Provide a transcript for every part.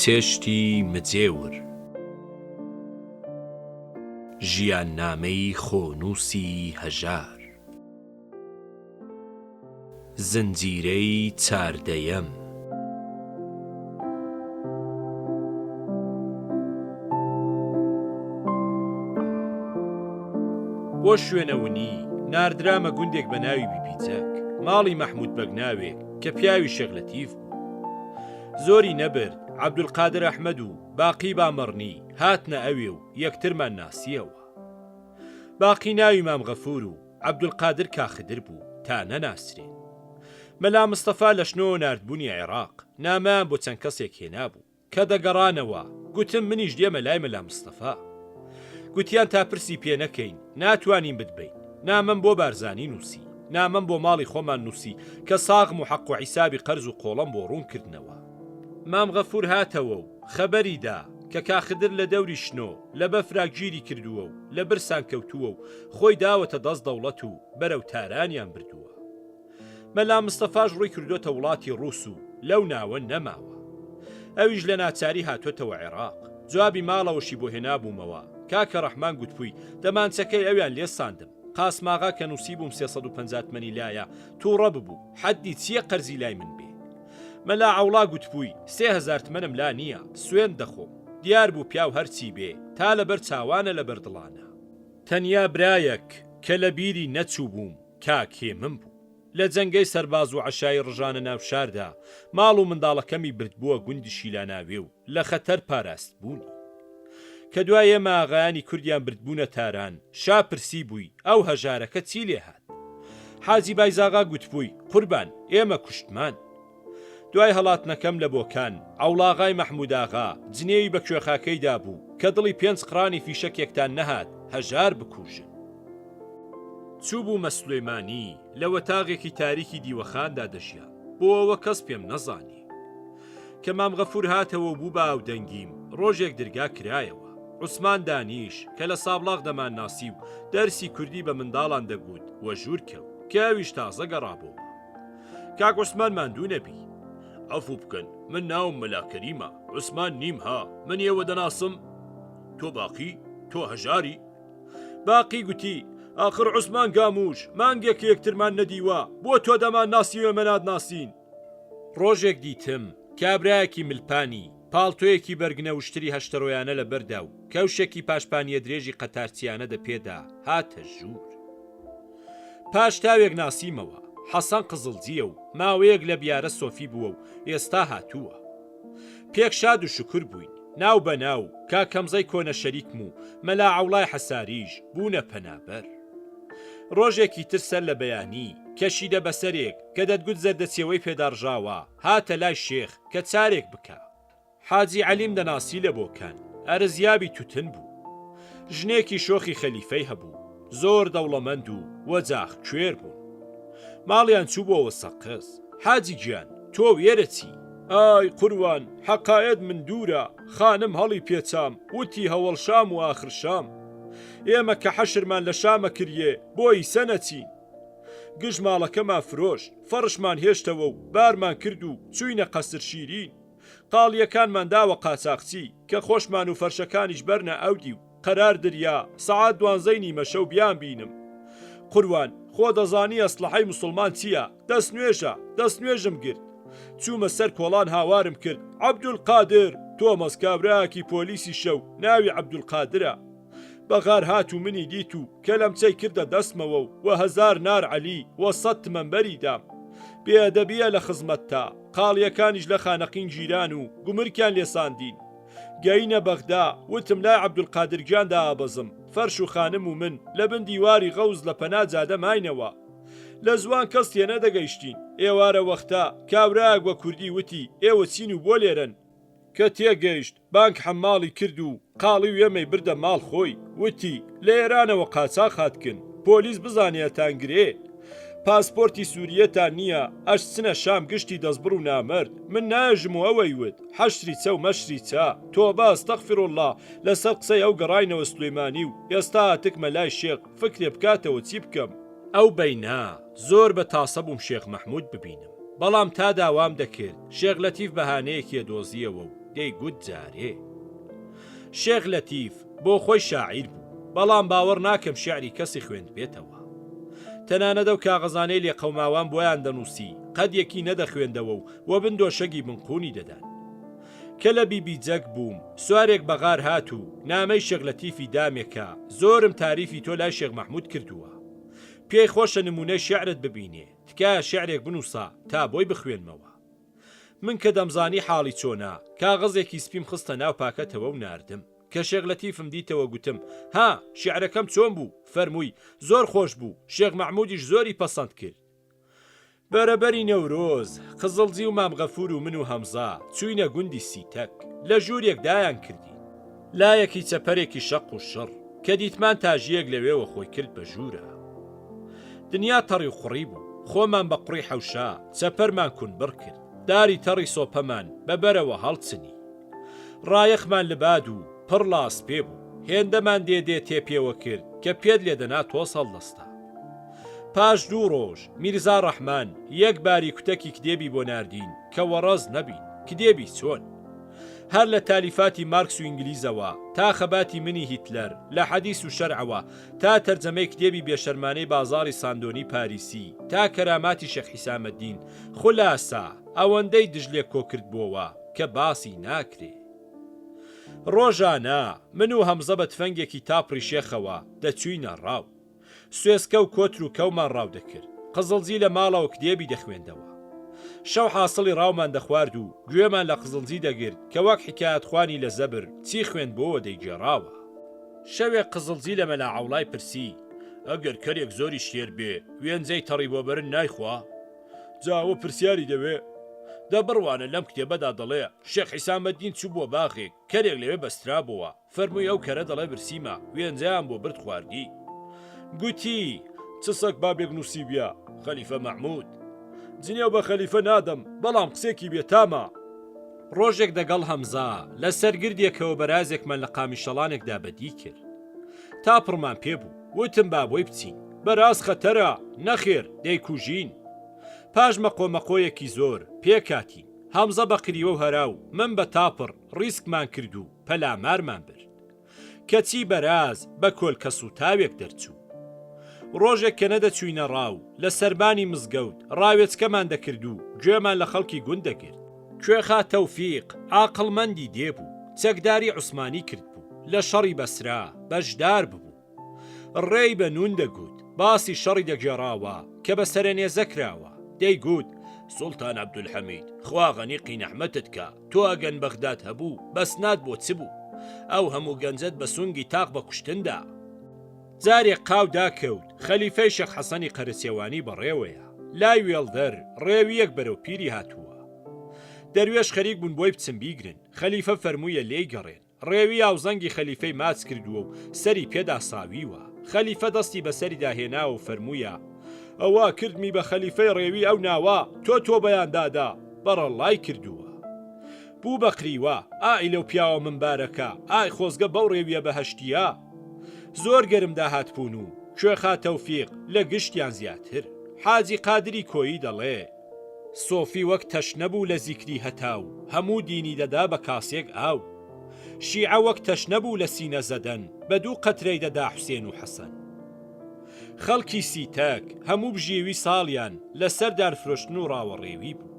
چێشتی مجێور. ژیاننامەی خۆنووسی هەژار. زنجیرەی چاردەیەم. بۆ شوێنە ونی، ناردرامە گوندێک بە ناوی بیبیجەک، ماڵی مەحموود بەگ ناوێک کە پیاوی شێخ لەتیف بوو. زۆری نەبرد، عەبدولقادر ئەحمەد و باقی بامەڕنی هاتنە ئەوێ و یەکترمان ناسییەوە. باقی ناوی مام غەفوور و عەبدولقادر کاخدر بوو تا نەناسرێن. مەلا مستەفا لە شنۆوە ناردبوونیە عێراق، نامەیان بۆ چەند کەسێک هێنابوو. کە دەگەڕانەوە، گوتم منیش دێمە لای مەلا مستەفا. گوتیان تا پرسی پێ نەکەین، ناتوانین بتبەین. نامەم بۆ بارزانی نووسی. نامەم بۆ ماڵی خۆمان نووسی کە ساغم و حەق و حیسابی قەرز و قۆڵەم بۆ ڕوون کردنەوە. مام غەفوور هاتەوە و خەبەری دا کە کاخدر لە دەوری شنۆ لە بەفرا گیری کردووە و لە برسان کەوتووە و خۆی داوەتە دەست دەوڵەت و بەرەو تارانیان بردووە. مەلا مستەفاش ڕووی کردۆتە وڵاتی ڕووس و لەو ناوە نەماوە. ئەویش لە ناچاری هاتۆتەوە عێڕاق. جوابی ماڵەوەشی بۆ هێنابوومەوە. کاکە ڕەحمان گوتبووی دەمانچەکەی ئەویان لێ ساندم. قاسماغا کە نووسیبووم 350 تمەنی لایە، تووڕە ببوو، حەدی چییە قەرزی لای من بێ؟ مەلا عەوڵا گوتبووی 3000 تمەنم لا نییە، سوێند دەخۆم. دیار بوو پیاو هەرچی بێ، تا لەبەر چاوانە لەبەر دڵانە. تەنیا برایەک کە لە بیری نەچووبووم، کاک هێمن بوو. لە جەنگەی سەرباز و عەشایر ڕژانە ناو شاردا، ماڵ و منداڵەکەمی بردبووە گوندی شیلاناوێ و لە خەتەر پاراستبوونی. کە دوای ئێمە ئاغایانی کوردیان بردبوونە تاران، شا پرسیبووی ئەو هەژارەکە چی لێ هات؟ حاجی بایزاغا گوتبووی قوربان ئێمە کوشتمان. دوای هەڵاتنەکەم لە بۆکان، عەوڵاغای مەحمووداغا جنێوی بە کوێخاکەی دابوو کە دڵی پێنج قڕانی فیشەکێکتان نەهات هەژار بکوژن. چووبوومە سولەیمانی، لە وەتاغێکی تاریکی دیوەخاندا دەژیام، بۆ ئەوە کەس پێم نەزانێ. کە مام غەفوور هاتەوە و بوو بە هاودەنگیم، ڕۆژێک درگا کرایەوە. عوسمان دانیش، کە لە سابڵاغ دەمانناسی و دەرسی کوردی بە منداڵان دەگوت، وەژوور کەوت، کە ئەویش تازە گەڕابۆوە. کاک عوسمان ماندوو نەبی. عەفوو بکەن، من ناوم مەلا کەریمە، عوسمان نیم ها، من ئێوە دەناسم؟ تۆ باقی؟ تۆ هەژاری؟ باقی گوتی، ئاخر عوسمان گامووش، مانگێکە یەکترمان نەدیوە، بۆ تۆ دەمانناسی و ئێمە ناتناسین؟ ڕۆژێک دیتم، کابرایەکی ملپانی، پاڵتۆیەکی بەرگنە وشتری هەشتەرۆیانە لە بەردا و کەوشێکی پاشپانییە درێژی قەتارچییانە دە پێدا، هاتە ژوور. پاش تاوێک ناسیمەوە، حەسەن قزڵجییە و ماوەیەک لە بیارە سۆفی بووە و ئێستا هاتووە. پێک شاد و شوکر بووین. ناو بە ناو، کاک هەمزەی کۆنە شەریکم و مەلا عەوڵای حەساریش بوونە پەنابەر. ڕۆژێکی تر سەر لە بەیانی، کە شیرە بەسەرێک، کە دەتگوت زەردەچەوەی پێداڕژاوە، هاتە لای شێخ، کە چارێک بکا. حاجی عەلیم دەناسی لە بۆکان، ئەرزیابی توتن بوو. ژنێکی شۆخی خەلیفەی هەبوو، زۆر دەوڵەمەند و وەجاخ کوێر بوون. ماڵیان چووبۆوە سەقز. حاجی گیان، تۆ وێرە چی؟ ئای قوروان، حەقایەت من دوورە، خانم هەڵی پێچام، وتی هەوەڵ شام و ئاخر شام. ئێمە کە حەشرمان لە شامە کریێ، بۆ ئیسە نەچین؟ گژ ماڵەکەمان فرۆشت، فەڕشمان هێشتەوە و بارمان کرد و چووینە قەسر شیرین. قاڵییەکانمان داوە قاچاخچی، کە خۆشمان و فەرشەکانیش بەرنە ئەودیو، قەرار دریا سەعات دوانزەی نیمەشەو بیانبینم. قوروان، خۆ دەزانی ئەسڵەحەی موسڵمان چییە، دەستنوێژە، دەستنوێژم گرت. چوومە سەر کۆڵان هاوارم کرد، عەبدولقادر! تۆمەس کابرایەکی پۆلیسیشە و ناوی عەبدولقادرە. بەغار هات و منی دیت و کەلەمچەی کردە دەستمەوە و وە هەزار نار عەلی وە سەد تمەن بەری دام. بێ ئەدەبییە لە خزمەتتا. قاڵییەکانیش لە خانەقین گیران و گومرکیان لێ ساندین. گەینە بەغدا، وتم لای عەبدولقادر گیان دائەبەزم، فەرش و خانم و من لە بن دیواری غەوز لە پەنا جادە ماینەوە. لە زوان کەس تێنەدەگەیشتین. ئێوارە وەختە، کابرایەک وە کوردی وتی، ئێوە چین و بۆ لێرەن؟ کە تێگەیشت، بانگ حەماڵی کرد و قاڵی و ئێمەی بردە ماڵ خۆی، وتی، لە ئێرانەوە قاچاخ هاتکن، پۆلیس بزانێ ئەتانگرێ. پاسپۆرتی سوریەتان نییە، ئەشچنە شام گشتی دەستبڕ و نامەرد، من نایەژم و ئەوەی وت، حەشری چە و مەشری چە، تۆبە استغفراللە، لەسەر قسەی ئەو گەڕاینەوە سولەیمانی و ئێستا هاتکمە لای شێخ، فکرێ بکاتەوە چی بکەم. ئەو بەینە زۆر بە تاسە بووم شێخ مەحموود ببینم، بەڵام تا داوام دەکرد، شێخ لەتیف بەهانەیەکی ئەدۆزییەوە و. دەیگوت جارێ. شێخ لەتیف بۆ خۆی شاعیر بوو، بەڵام باوەڕ ناکەم شیعری کەسی خوێندبێتەوە. تەنانەت ئەو کاغەزانەی لێقەوماوان بۆیان دەنووسی، قەت یەکی نەدەخوێندەوە و وەبن دۆشەگی بن قوونی دەدان. کە لە بیبی جەک بووم، سوارێک بە غار هات و نامەی شێخ لەتیفی دامێ کە، زۆرم تاریفی تۆ لای شێخ مەحموود کردووە. پێی خۆشە نموونەی شیعرت ببینێ، تکایە شیعرێک بنووسە تا بۆی بخوێنمەوە. من کە دەمزانی حاڵی چۆنە، کاغەزێکی سپیم خستە ناو پاکەتەوە و ناردم. کە شێخ لەتیفم دیتەوە گوتم، ها، شیعرەکەم چۆن بوو؟ فەرمووی، زۆر خۆش بوو، شێخ مەحموودیش زۆری پەسەند کرد. بەرەبەری نەورۆز، قزڵجی و مام غەفوور و من و هەمزە چووینە گوندی سیتەک. لە ژوورێک دایان کردین. لایەکی چەپەرێکی شەق و شڕ، کە دیتمان تاژییەک لەوێوە خۆی کرد بە ژوورا. دنیا تەڕی و قوڕی بوو. خۆمان بە قوڕی حەوشە، چەپەرمان کونبڕ کرد. داری تەڕی سۆپەمان بە بەرەوە هەڵچنی. ڕایەخمان لباد و پڕ لاسپێ بوو. هێندەمان دێ دێ تێ پێوە کرد کە پێت لێ دەنا تۆز هەڵدەستا. پاش دوو ڕۆژ میرزا ڕەحمان یەک باری کوتەکی کتێبی بۆ ناردین کە وەڕەز نەبین. کتێبی چۆن؟ هەر لە تالیفاتی مارکس و ئینگلیزەوە تا خەباتی منی هیتلەر، لە حەدیس و شەرعەوە تا تەرجەمەی کتێبی بێشەرمانەی بازاڕی ساندۆنی پاریسی تا کەراماتی شێخ حیسامەدین، خولاسە ئەوەندەی دژ لێک کۆکردبۆوە کە باسی ناکرێ. ڕۆژانە من و هەمزە بە تفەنگێکی تاپڕی شێخەوە دەچووینە ڕاو. سوێسکە و کۆتر و کەومان ڕاو دەکرد. قزڵجی لە ماڵەوە کتێبی دەخوێندەوە. شەو حاسڵی ڕاومان دەخوارد و گوێمان لە قزڵجی دەگرت کە وەک حیکایەتخوانی لە زەبر چی خوێندبۆوە دەیگێڕاوە. شەوێک قزڵجی لە مەلا عەوڵای پرسی، ئەگەر کەرێک زۆریش تێر بێ، وێنجەی تەڕی بۆ بەرن نایخوا؟ جا ئەوە پرسیاری دەوێ؟ دە بڕوانە لەم کتێبەدا دەڵێ، شێخ حیسامەدین چووبووە باغێک، کەرێک لەوێ بەسترابۆوە، فەرمووی ئەو کەرە دەڵێ برسیمە، وێنجەیان بۆ برد خواردی. گوتی، چ سەگ بابێک نووسیبیە، خەلیفە مەحموود. جنێو بە خەلیفە نادەم، بەڵام قسێکی بێتامە. ڕۆژێک دەگەڵ هەمزە لە سەر گردێکەوە بەرازێکمان لە قامیشەڵانێکدا بەدی کرد. تا پڕمان پێ بوو. وتم با بۆی بچین. بەراز خەتەرە! نەخێر، دەیکوژین. پاش مەقۆ مەقۆیەکی زۆر، پێکهاتین. هەمزە بە قریوە و هەرا و من بە تاپڕ، ڕیسکمان کرد و پەلامارمان برد. کەچی بەراز بە کۆلکە سووتاوێک دەرچوو. ڕۆژێک کە نەدەچووینە ڕاو، لە سەربانی مزگەوت ڕاوێچکەمان دەکرد و گوێمان لە خەڵکی گوند دەگرت. کوێخا تۆفیق عاقڵمەندی دێ بوو، چەکداری عوسمانی کردبوو، لە شەڕی بەسرا بەشدار ببوو. ڕێی بە نوون دەگوت، باسی شەڕی دەگێڕاوە کە بە سەرەنێزە کراوە، دەیگوت، سوڵتان عەبدولحەمید، خوا غەنیقی نەحمەتت کا، تۆ ئەگەن بەغداد هەبوو، بەسنات بۆ چ بوو؟ ئەو هەموو گەنجەت بە سونگی تاق بە کوشتن دا. جارێک قاو داکەوت، خەلیفەی شێخ حەسەنی قەرەچێوانی بەڕێوەیە. لای وێڵدەر، ڕێوییەک بەرەو پیری هاتووە. دەروێش خەریک بوون بۆی بچن بیگرن، خەلیفە فەرموویە لێی گەڕێن. ڕێوی ئاوزەنگی خەلیفەی ماچ کردووە و سەری پێدا ساویوە. خەلیفە دەستی بە سەریدا هێناوە و فەرموویە، ئەوا کردمی بە خەلیفەی ڕێوی ئەو ناوە، تۆ تۆبەیان دادا، بەڕەڵڵای کردووە. بوو بە قریوە، ئای لەو پیاوە ممبارەکە، ئای خۆزگە بەو ڕێویە بەهەشتییە. زۆر گەرم داهاتبوون و کوێخا تۆفیق لە گشتیان زیاتر. حاجی قادری کۆیی دەڵێ. سۆفی وەک تەشنە بوو لە زیکری هەتاو هەموو دینی دەدا بە کاسێک ئاو شیعە وەک تەشنە بوو لە سینە زەدەن بە دوو قەترەی دەدا حوسێن و حەسەن خەڵکی سیتەک هەموو بژێوی ساڵیان لە سەر دار فرۆشتن و ڕاوەڕێوی بوو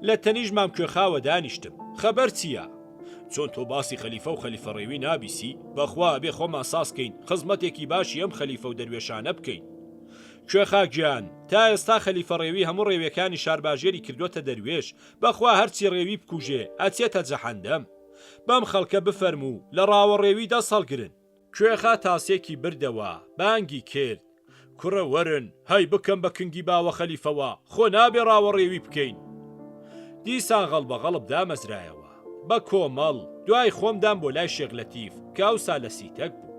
لە تەنیشت مام کوێخاوە دانیشتم خەبەر چییە؟ چۆن تۆ باسی خەلیفە و خەلیفە ڕێوی نابیسی بەخوا ئەبێ خۆمان ساز کەین خزمەتێکی باشی ئەم خەلیفە و دەروێشانە بکەین کوێخا گیان، تا ئێستا خەلیفە ڕێوی هەموو ڕێویەکانی شارباژێری کردۆتە دەروێش، بەخوا هەرچی ڕێوی بکوژێ ئەچێتە جەحەندەم. بەم خەڵکە بفەرموو لە ڕاوە ڕێوی دەست هەڵگرن. کوێخا تاسێکی بردەوە، بانگی کرد، کوڕە وەرن، هەی بکەم بە کنگی باوە خەلیفەوە، خۆ نابێ ڕاوە ڕێوی بکەین. دیسان غەڵبەغەڵب دامەزرایەوە. بە کۆمەڵ، دوای خۆم دام بۆ لای شێخ لەتیف کە ئەوسا لە سیتەک بوو.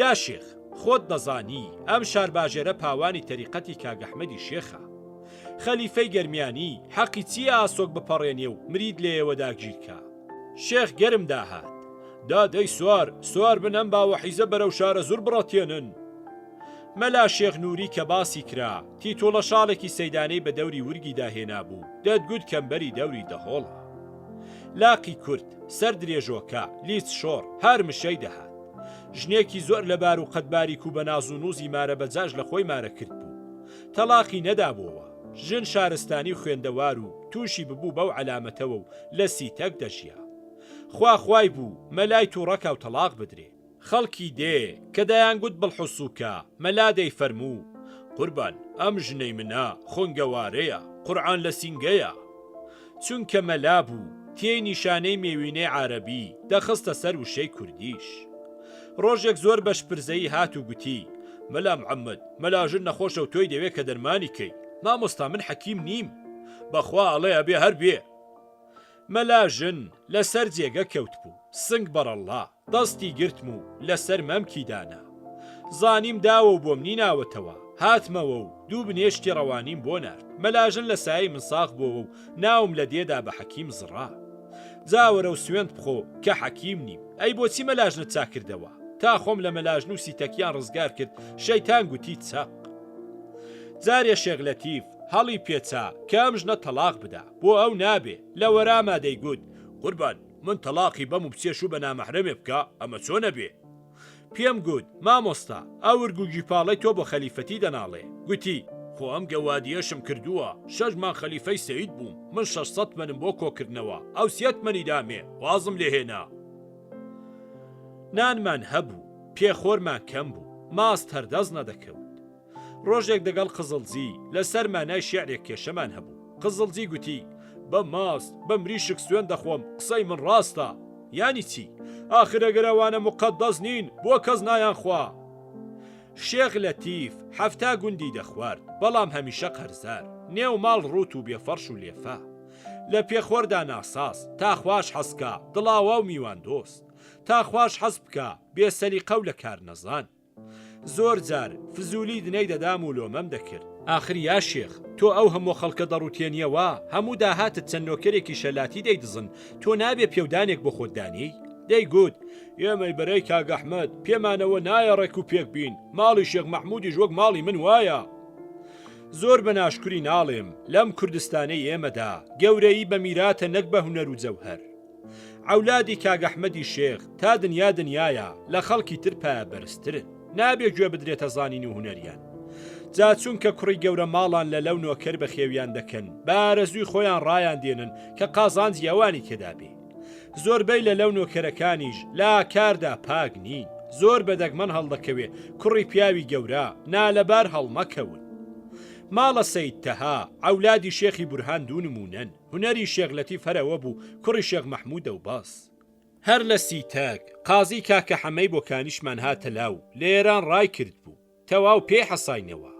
یا شێخ! خۆت دەزانی ئەم شارباژێرە پاوانی تەریقەتی کاک ئەحمەدی شێخە. خەلیفەی گەرمیانی حەقی چییە ئاسۆک بپەڕێنێ و مرید لێیەوە داگیر کا؟ شێخ گەرم داهات. دادەی سوار، سوار بن ئەم باوە حیزە بەرەو شارەزوور بڕەتێنن. مەلا شێخ نووری کە باسی کرا، تیتوڵە شاڵێکی سەیدانەی بە دەوری ورگیدا هێنابوو، دەتگوت کەمبەری دەوری دەهۆڵە. لاقی کورت، سەر درێژۆکە، لیچ شۆڕ، هەر مشەی دەهات. ژنێکی زۆر لەبار و قەد باریک و بە ناز و نووزی مارە بە جاش لە خۆی مارە کرد بوو. تەڵاقی نەدابۆوە. ژن شارستانی و خوێندەوار و تووشی ببوو بەو عەلامەتەوە و لە سیتەک دەژیا. خوا خوای بوو مەلای تووڕەکا و تەڵاق بدرێ. خەڵکی دێ کە دەیانگوت بڵحوسوکە، مەلا دەیفەرموو، قوربان ئەم ژنەی منە خونگەوارەیە، قورعان لە سینگەیە. چونکە مەلا بوو، تێی نیشانەی مێوینەی عارەبی دەخستە سەر وشەی کوردیش. ڕۆژێک زۆر بە شپرزەیی هات و گوتی، مەلا محەممەد، مەلاژن نەخۆشە و تۆی دەوێ کە دەرمانی کەی. مامۆستا من حەکیم نیم. بە خوا ئەڵێ ئەبێ هەر بێ. مەلاژن لە سەر جێگە کەوتبوو، سنگ بەڕەڵڵا. دەستی گرتم و لەسەر مەمکی دانا. زانیم داوە و بۆمنی ناوەتەوە. هاتمەوە و دوو بنێشتی ڕەوانیم بۆ نارد. مەلاژن لە سایەی من ساغ بۆوە و ناوم لە دێدا بە حەکیم زڕا. جا وەرە و سوێند بخۆ کە حەکیم نیم. ئەی بۆچی مەلاژنت چاک کردەوە؟ تا خۆم لە مەلاژن و سیتەکیان ڕزگار کرد، شەیتان گوتی چەق. جارێ شێخ لەتیف هەڵی پێچا کە ئەم ژنە تەڵاق بدا. بۆ ئەو نابێ. لە وەراما دەیگوت، قوربان! من تەڵاقی بەم و بچێ شوو بە نامەحرەمێ بکا ئەمە چۆن ئەبێ؟ پێم گوت، مامۆستا ئەو ورگ و گیپاڵەی تۆ بۆ خەلیفەتی دەناڵێ. گوتی، خۆ ئەم گەوادییەشم کردووە، شەش مانگ خەلیفەی سەید بووم، من 600 تمەنم بۆ کۆ کردنەوە، ئەو سێ تمەنی دامێ، وازم لێ هێنا. نانمان هەبوو، پێخۆرمان کەم بوو، ماست هەر دەست نەدەکەوت. ڕۆژێک دەگەڵ قزڵجی لە سەر مانای شێعرێک کێشەمان هەبوو. قزڵجی گوتی، بە ماست، بە مریشک سوێند دەخۆم، قسەی من ڕاستە. یانی چی؟ ئاخر ئەگەر ئەوانە موقەدەس نین، بۆ کەس نایانخوا؟ شێخ لەتیف حەفتا گوندی دەخوارد، بەڵام هەمیشە قەرزار. نێو ماڵ ڕووت و بێ فەڕش و لێفە. لە پێخۆردا ناساز، تا خواش حەز کا، دڵاوا و میواندۆست. تا خواش حەز بکا، بێ سەلیقە و لە کار نەزان. زۆر جار فزولی دنەی دەدام و لۆمەم دەکرد. ئاخر یا شێخ تۆ ئەو هەموو خەڵکە دەڕوتێنیەوە، هەموو داهاتت چەند نۆکەرێکی شەلاتی دەیدزن، تۆ نابێ پێودانێک بۆ خۆت دانێی؟ دەیگوت، ئێمەی بەرەی کاک ئەحمەد پێمانەوە نایە ڕێک و پێک بین، ماڵی شێخ مەحمودیش وەک ماڵی من وایە. زۆر بە ناشکوری ناڵێم، لەم کوردستانەی ئێمەدا، گەورەیی بە میراتە نەک بە هونەر و جەوهەر. عەولادی کاک ئەحمەدی شێخ تا دنیا دنیایە لە خەڵکی تر پایە بەرزترن نابێ گوێ بدرێتە زانین و هونەریان جا چونکە کوڕی گەورە ماڵان لە لەو نۆکەر بەخێویان دەکەن بە ئارەزووی خۆیان ڕایان دێنن کە قازانجی ئەوانی تێدا بێ زۆربەی لە لەو نۆکەرەکانیش لە ئاکاردا پاک نین زۆر بە دەگمەن هەڵدەکەوێ کوڕی پیاوی گەورە نالەبار هەڵمەکەون ماڵە سەید تەها عەولادی شێخی بورهان دوو نموونەن. هونەری شێخ لەتیف هەر ئەوە بوو کوڕی شێخ مەحموودە و بەس. هەر لە سیتەک، قازی کاکە حەمەی بۆکانیشمان هاتە لا و لە ئێران ڕای کردبوو. تەواو پێی حەساینەوە.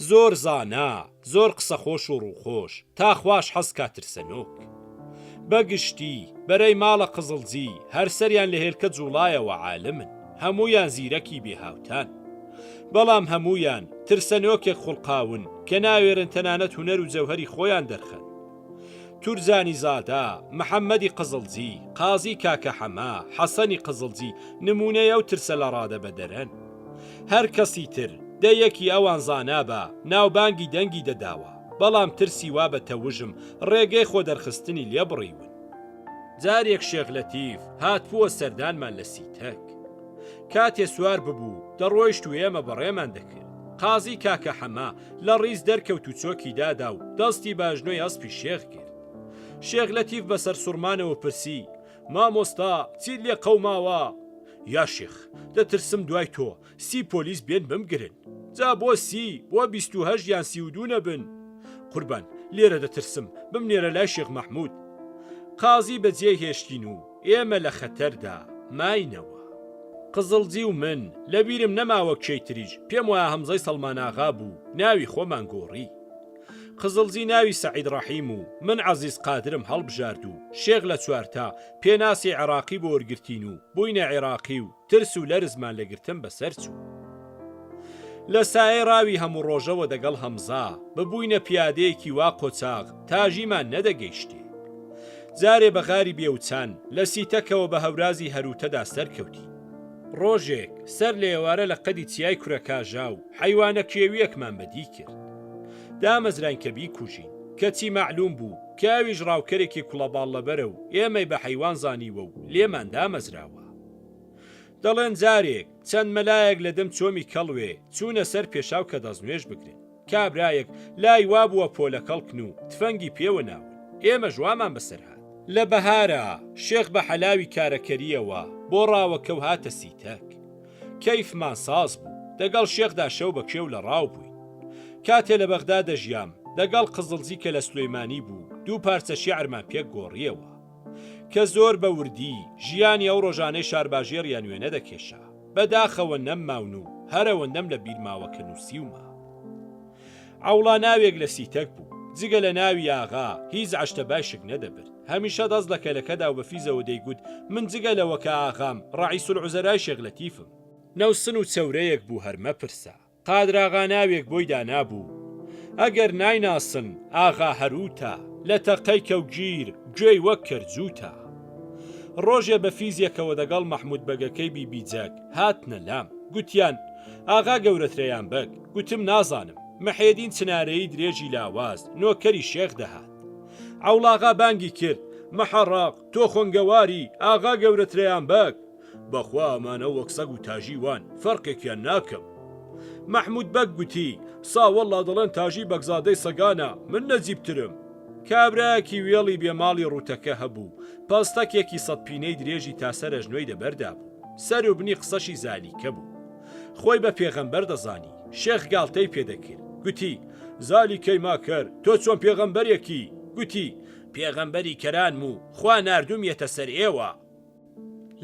زۆر زانا، زۆر قسەخۆش و ڕووخۆش، تا خواش حەز کا ترسەنۆک. بە گشتی، بەرەی ماڵە قزڵجی هەر سەریان لە هێلکە جووڵایەوە عالمن. هەموویان زیرەکی بێ هاوتان. بەڵام هەموویان ترسەنۆکێک خوڵقاون کە ناوێرن تەنانەت هونەر و جەوهەری خۆیان دەرخەن. تورجانی زادە، محەمەدی قزڵجی، قازی کاکە حەمە، حەسەنی قزڵجی نموونەی ئەو ترسە لە ڕادەبەدەرەن. هەر کەسی تر دە یەکی ئەوان زانا با، ناوبانگی دەنگی دەداوە، بەڵام ترسی وا بە تەوژم ڕێگەی خۆ دەرخستنی لێ بڕیون. جارێک شێخ لەتیف هاتبووە سەردانمان لە سیتەک. کاتێ سوار ببوو دەڕۆیشت و ئێمە بەڕێمان دەکرد. قازی کاکە حەمە لە ڕیز دەرکەوت و چۆکی دادا و دەستی بە ئەژنۆی ئەسپی شێخ گرت. شێخ لەتیف بە سەرسوڕمانەوە پرسی، مامۆستا چیت لێ قەوماوە؟ یا شێخ دەترسم دوای تۆ سی پۆلیس بێن بمگرن. جا بۆ سی، بۆ 28 یان 32 نەبن؟ قوربان لێرە دەترسم، بمنێرە لای شێخ مەحموود. قازی بەجێی هێشتین و ئێمە لە خەتەردا ماینەوە. قزڵجی و من، لە بیرم نەماوە کێی تریش، پێم وایە هەمزەی سەڵماناغا بوو، ناوی خۆمان گۆڕی. قزڵجی ناوی سەعید ڕەحیم و من عەزیز قادرم هەڵبژارد و شێخ لە چوارتا پێناسی عێڕاقی بۆ وەرگرتین و بووینە عێڕاقی و ترس و لەرزمان لە گرتن بەسەر چوو. لە سایەی ڕاوی هەموو ڕۆژەوە دەگەڵ هەمزە، ببووینە پیادەیەکی وا قۆچاغ تاژیمان نەدەگەیشتێ. جارێ بە غاری بێوچان، لە سیتەکەوە بە هەورازی هەرووتەدا سەرکەوتین. ڕۆژێک، سەر لە ئێوارە لە قەدی چیای کورەکاژاو، حەیوانە کێوییەکمان بەدی کرد. دامەزراین کە بیکوژین. کەچی مەعلووم بوو کە ئەویش ڕاوکەرێکی کوڵەباڵ لەبەرە و ئێمەی بە حەیوان زانیوە و لێمان دامەزراوە. دەڵێن جارێک چەند مەلایەک لە دم چۆمی کەڵوێ چوونە سەر پێشاو کە دەستنوێژ بگرن. کابرایەک لای وابووە پۆلە کەڵکن و تفەنگی پێوە ناون. ئێمەش وامان بەسەر هات. لە بەهارا شێخ بە حەلاوی کارەکەرییەوە بۆ ڕاوەکە و هاتە سیتەک. کەیفمان ساز بوو. دەگەڵ شێخدا شەو بە کێو لە ڕاو بووین. کاتێ لە بەغدا دەژیام، دەگەڵ قزڵجی کە لە سولەیمانی بوو، دوو پارچە شێعرمان پێک گۆڕییەوە. کە زۆر بە وردی ژیانی ئەو ڕۆژانەی شارباژێڕیان وێنە دەکێشا. بە داخەوە نەمماون و هەر ئەوەندەم لە بیر ماوە کە نووسیومە. عەوڵا ناوێک لە سیتەک بوو. جگە لە ناوی ئاغا هیچ عەشتەبای شک نەدەبرد. هەمیشە دەست لە کەلەکەدا و بە فیزەوە دەیگوت من جگە لەوە کە ئاغام، ڕەئیسولعوزەرای شێخ لەتیفم. نەوسن و چەورەیەک بوو هەر مەپرسە. قادراغا ناوێک بۆی دانابوو ئەگەر نایناسن ئاغا هەرووتە لە تەقەی کەوگیر گوێی وەک کەرجووتە. ڕۆژێ بە فیزێکەوە دەگەڵ مەحموود بەگەکەی بی بیجەک هاتنە لام. گوتیان ئاغا گەورەترەیان بەگ. گوتم نازانم. محێدین چنارەیی درێژی لاواز نۆکەری شێخ دەهات. عەوڵاغا بانگی کرد مەحەڕاق تۆ خۆنگەواری ئاغا گەورەترەیان بەگ. بەخوا ئەمانە وەک سەگ و تاژی وان فەرقێکیان ناکەم. مەحموود بەگ گوتی، سا وەڵڵا دەڵێن تاژی بەگزادەی سەگانە، من نەجیبترم. کابرایەکی وێڵی بێ ماڵی ڕووتەکە هەبوو، پەستەکێکی سەدپینەی درێژی تا سەر ئەژنۆی دەبەردا بوو. سەر و بنی قسەشی زالیکە بوو. خۆی بە پێغەمبەر دەزانی. شێخ گاڵتەی پێ دەکرد. گوتی، زالیکەی ماکەر، تۆ چۆن پێغەمبەرێکی؟ گوتی، پێغەمبەری کەرانم و خوا ناردوومیەتە سەر ئێوە.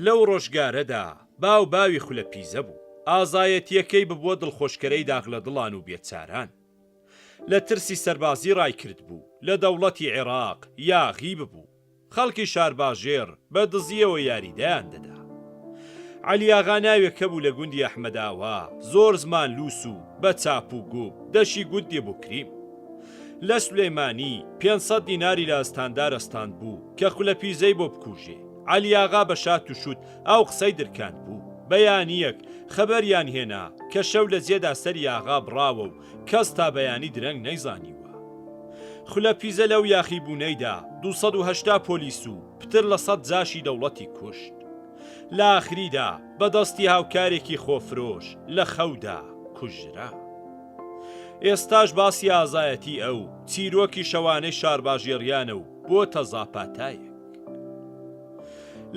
لەو ڕۆژگارەدا باو باوی خولە پیزە بوو. ئازایەتییەکەی ببووە دڵخۆشکەرەی داخلەدڵان و بێچاران. لە ترسی سەربازی ڕایکردبوو، لە دەوڵەتی عێراق یاغی ببوو. خەڵکی شارباژێڕ بە دزییەوە یاریدەیان دەدا. عەلی ئاغا ناوێک هەبوو لە گوندی ئەحمەداوا، زۆر زمان لووس و بە چاپ و گوپ، دەشی گوت دێبوکریم. لە سولەیمانی 500 دیناری لە ئەستاندار ئەستاندبوو کە خولە پیزەی بۆ بکوژێ. عەلی ئاغا بە شات و شووت ئەو قسەی درکاندبوو. بەیانییەک خەبەریان هێنا کە شەو لە جێدا سەری ئاغا بڕاوە و کەس تا بەیانی درەنگ نەیزانیوە. خولە پیزە لەو یاخیبوونەیدا 280 پۆلیس و پتر لە سەد جاشی دەوڵەتی کوشت. لە ئاخریدا بە دەستی هاوکارێکی خۆفرۆش لە خەودا کوژرا. ئێستاش باسی ئازایەتی ئەو، چیرۆکی شەوانەی شارباژێڕیانە و بۆتە زاپاتایەک.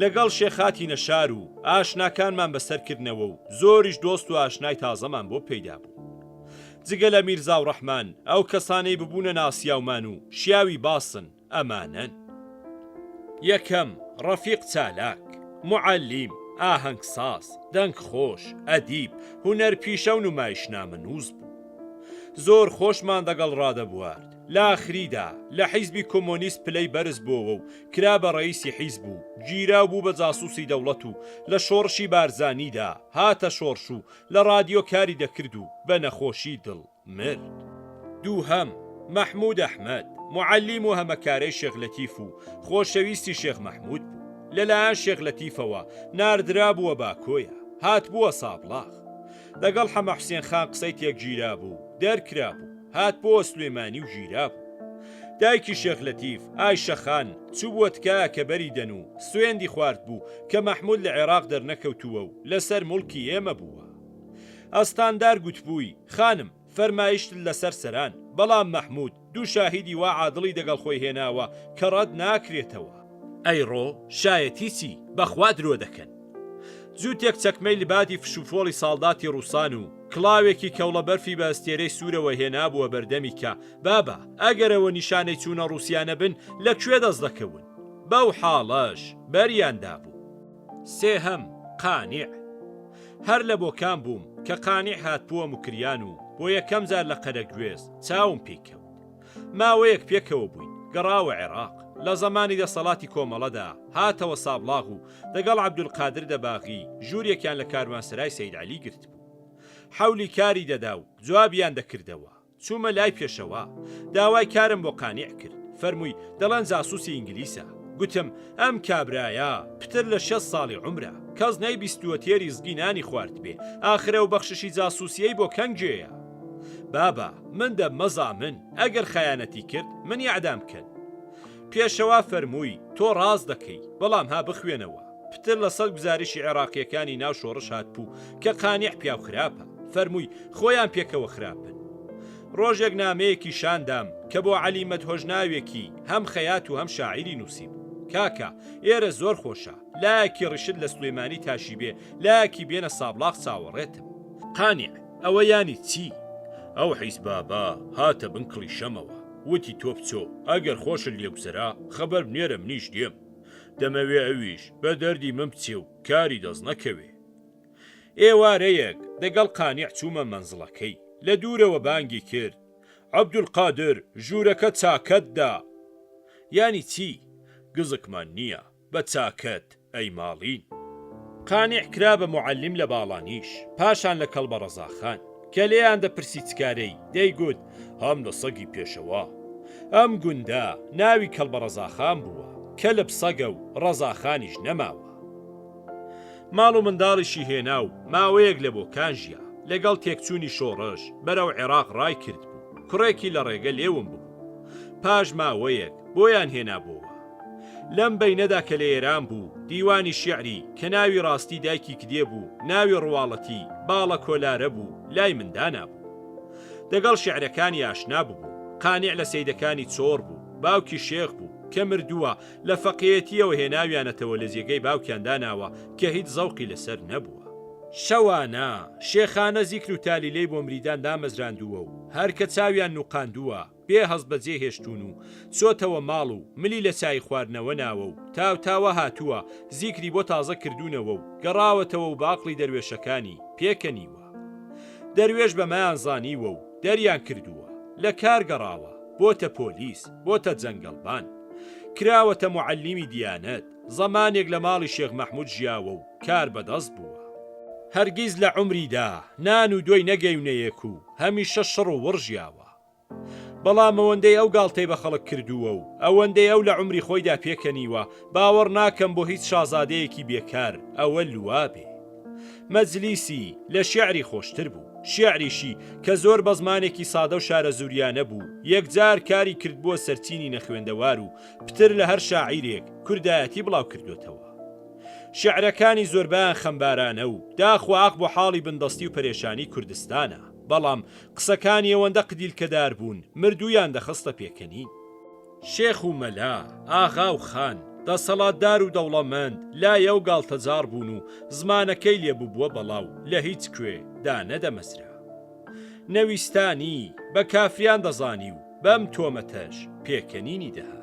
لەگەڵ شێخ هاتینە شار و ئاشناکانمان بەسەر کردنەوە و زۆریش دۆست و ئاشنای تازەمان بۆ پەیدا بوو. جگە لە میرزا و ڕەحمان، ئەو کەسانەی ببوونە ناسیاومان و شیاوی باسن، ئەمانەن. یەکەم، ڕەفیق چالاک، موعەلیم، ئاهەنگساز، دەنگخۆش، ئەدیب، هونەرپیشە و نومایشنامەنووس بوو. زۆر خۆشمان دەگەڵ ڕادەبوارد. لە ئاخریدا، لە حیزبی کۆمۆنیست پلەی بەرز بۆوە و کرا بە ڕەئیسی حیزب و گیرا و بوو بە جاسووسی دەوڵەت و لە شۆڕشی بارزانیدا هاتە شۆڕش و لە ڕادیۆ کاری دەکرد و بە نەخۆشی دڵ مرد. دووهەم، مەحموود ئەحمەد، موعەلیم و هەمەکارەی شێخ لەتیف و خۆشەویستی شێخ مەحموود بوو. لە لایەن شێخ لەتیفەوە ناردرابووە باکۆیە. هاتبووە سابڵاغ. دەگەڵ حەمە حوسێن خان قسەی تێکگیرابوو، دەرکرابوو. هاتبۆوە سلێمانی و گیرابوو. دایکی شێخ لەتیف، ئایشە خان، چووبووە تکایە کە بەری دەن و سوێندی خواردبوو کە مەحموود لە عێراق دەرنەکەوتووە و لەسەر موڵکی ئێمە بووە. ئەستاندار گوتبووی، خانم، فەرمایشتت لەسەر سەران، بەڵام مەحموود دوو شاهیدی وا عادڵی دەگەڵ خۆی هێناوە کە ڕەت ناکرێتەوە. ئەیڕۆ شایەتی چی؟ بەخوا درۆ دەکەن. جووتێک چەکمەی لبادی فشوفۆڵی ساڵداتی ڕووسان و کڵاوێکی کەوڵە بەرفی بە ئەستێرەی سوورەوە هێنابووە بەردەمی کە، بابە، ئەگەر ئەوە نیشانەی چوونە ڕووسیا نەبن، لە کوێ دەست دەکەون؟ بەو حاڵەش بەریان دابوو. سێهەم، قانع. هەر لە بۆکان بووم کە قانع هاتبووە موکریان و بۆ یەکەم جار لە قەرەگوێز چاوم پێی کەوت. ماوەیەک پێکەوە بووین، گەڕاوە عێراق. لە زەمانی دەسەڵاتی کۆمەڵەدا هاتەوە سابڵاغ و دەگەڵ عەبدولقادر دەباغی ژوورێکیان لە کاروانسەرای سەید عەلی گرتبوو. حەولی کاری دەدا و جوابیان دەکردەوە. چوومە لای پێشەوا. داوای کارم بۆ قانیع کرد. فەرمووی، دەڵێن جاسووسی ئینگلیسە. گوتم، ئەم کابرایە پتر لە 60 ساڵی عومرە. کەس نەیبیستووە تێری زگی نانی خواردبێ. ئاخر ئەو بەخششی جاسووسییەی بۆ کەنگێیە؟ بابە، من دەبمە زامن، ئەگەر خەیانەتی کرد، منی ئەعدام کەن. پێشەوا فەرمووی، تۆ ڕاست دەکەی، بەڵام ها بخوێنەوە. پتر لە سەد گوزارشی عێڕاقییەکانی ناو شۆڕش هاتبوو کە قانیع پیاو خراپە. فەرمووی، خۆیان پێکەوە خراپن. ڕۆژێک نامەیەکی شان دام کە بۆ عەلی مەدهۆش ناوێکی هەم خەیات و هەم شاعیری نووسیبوو. کاکە، ئێرە زۆر خۆشە. لایەکی ڕیشت لە سولەیمانی تاشیبێ، لایەکی بێنە سابڵاغ چاوەڕێتم. قانیع، ئەوە یانی چی؟ ئەو حیز بابە هاتە بن کڵیشەمەوە، وتی تۆ بچۆ، ئەگەر خۆشت لێ گوزەرا، خەبەر بنێرە منیش دێم. دەمەوێ ئەویش بە دەردی من بچێ و کاری دەست نەکەوێ. ئێوارەیەک دەگەڵ قانیع چوومە مەنزڵەکەی. لە دوورەوە بانگی کرد، عەبدولقادر ژوورەکە چاکەت دا! یانی چی؟ گزکمان نییە. بە چاکەت ئەیماڵین. قانع کرا بە موعەلیم لە باڵانیش، پاشان لە کەڵبە ڕەزاخان. کە لێیان دەپرسی چ کارەی، دەیگوت، هەم لە سەگی پێشەوا. ئەم گوندە ناوی کەڵبە ڕەزاخان بووە، کەلب سەگە و ڕەزاخانیش نەماوە. ماڵ و منداڵیشی هێنا و ماوەیەک لە بۆکان ژیا. لەگەڵ تێکچوونی شۆڕش، بەرەو عێراق ڕای کردبوو. کوڕێکی لە ڕێگە لێ ون ببوو. پاش ماوەیەک، بۆیان هێنابۆوە. لەم بەینەدا کە لە ئێران بوو، دیوانی شیعری، کە ناوی ڕاستی دایکی کدێ بوو، ناوی ڕواڵەتی، باڵە کۆلارە بوو، لای من دانابوو. دەگەڵ شیعرەکانی ئاشنا ببووم. قانع لە سەیدەکانی چۆڕ بوو. باوکی شێخ بوو. کە مردووە، لە فەقێیەتییەوە هێناویانەتەوە لە جێگەی باوکیان داناوە کە هیچ زەوقی لەسەر نەبووە. شەوانە، شێخانە زیکر و تالیلەی بۆ مریدان دامەزراندووە و هەر کە چاویان نووقاندووە، بێ هەست بەجێ هێشتوون و چۆتەوە ماڵ و ملی لە چایی خواردنەوە ناوە و تاوتاوە هاتووە زیکری بۆ تازە کردوونەوە و گەڕاوەتەوە و بە ئەقڵی دەروێشەکانی پێکەنیوە. دەروێش بەمەیان زانیوە و دەریان کردووە. لە کار گەڕاوە. بۆتە پۆلیس. بۆتە جەنگەڵبان. کراوەتە موعەلیمی دیانەت. زەمانێک لە ماڵی شێخ مەحموود ژیاوە و کار بەدەست بووە. هەرگیز لە عومریدا نان و دۆی نەگەیونە یەک و هەمیشە شڕ و وڕ ژیاوە. بەڵام ئەوەندەی ئەو گاڵتەی بە خەڵک کردووە و ئەوەندەی ئەو لە عومری خۆیدا پێکەنیوە، باوەڕ ناکەم بۆ هیچ شازادەیەکی بێکار ئەوە لوابێ. مەجلیسی لە شیعری خۆشتر بوو. شیعریشی، کە زۆر بە زمانێکی سادە و شارەزووریانە بوو، یەکجار کاری کردبووە سەر چینی نەخوێندەوار و پتر لە هەر شاعیرێک، کوردایەتی بڵاو کردۆتەوە. شیعرەکانی زۆربەیان خەمبارانە و داخ و ئاخ بۆ حاڵی بندەستی و پەرێشانی کوردستانە. بەڵام قسەکانی ئەوەندە قدیلکەدار بوون، مردوویان دەخستە پێکەنین. شێخ و مەلا، ئاغا و خان، دەسەڵاتدار و دەوڵەمەند لای ئەو گاڵتەجاڕ بوون و زمانەکەی لێ ببووە بەڵا و لە هیچ کوێ دانەدەمەزرا. نەویستانی، بە کافریان دەزانی و بەم تۆمەتەش پێکەنینی دەهات.